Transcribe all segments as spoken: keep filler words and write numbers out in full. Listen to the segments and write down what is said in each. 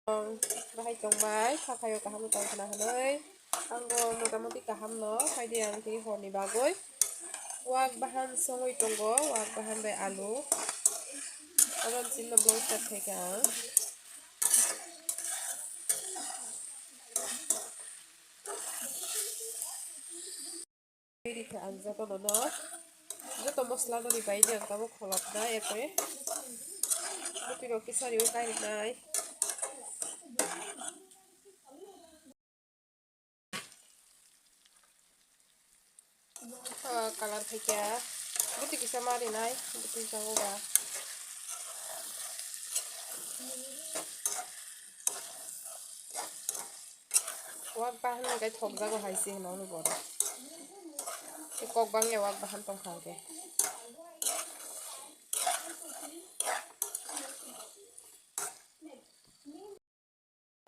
Bahai tongbai, sakhayo kaham tong khna hwnwi. Ang bo motamuti kaham no, haidi ang tei horni bagwi. Wak bahan songwi tongo, wak bahan bai alu. Abo chini no block start khai kha ang. Rikha ang jotono no, joto mosla no ribai di ang tabuk kholopnai, erpore bwtwi rok kisa riwi kairinai. Ah, color phaikha, bwtwi kisa ma rinai, bwtwi jago ba. Wak bahan hwnkhe thokjago hai se hwnwi hwnwi bono. Tei kok bangya wak bahan tongkha hwnkhe.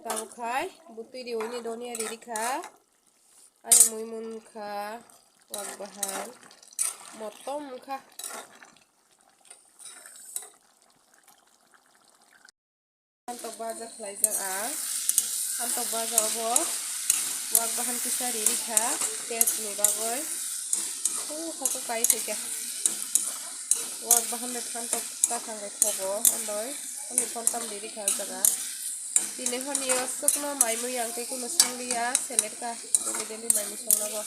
Tabuk khai bwtwi riwi ni donia riri kha. Ani mui mun kha wak bahan. Motom wngkha. Hantok baja khlaijak ang. Hantok baja obo wak bahan kisa riri kha test ni bagwi. O hoko kai thai kha. Wak bahan de hantok ta thang bai thogo andoi. Ani phone tam riri kha o jaga. Tini honi o sukno mai mui ang tei kuno sangliya selet ka. Daily daily mai mui songnago.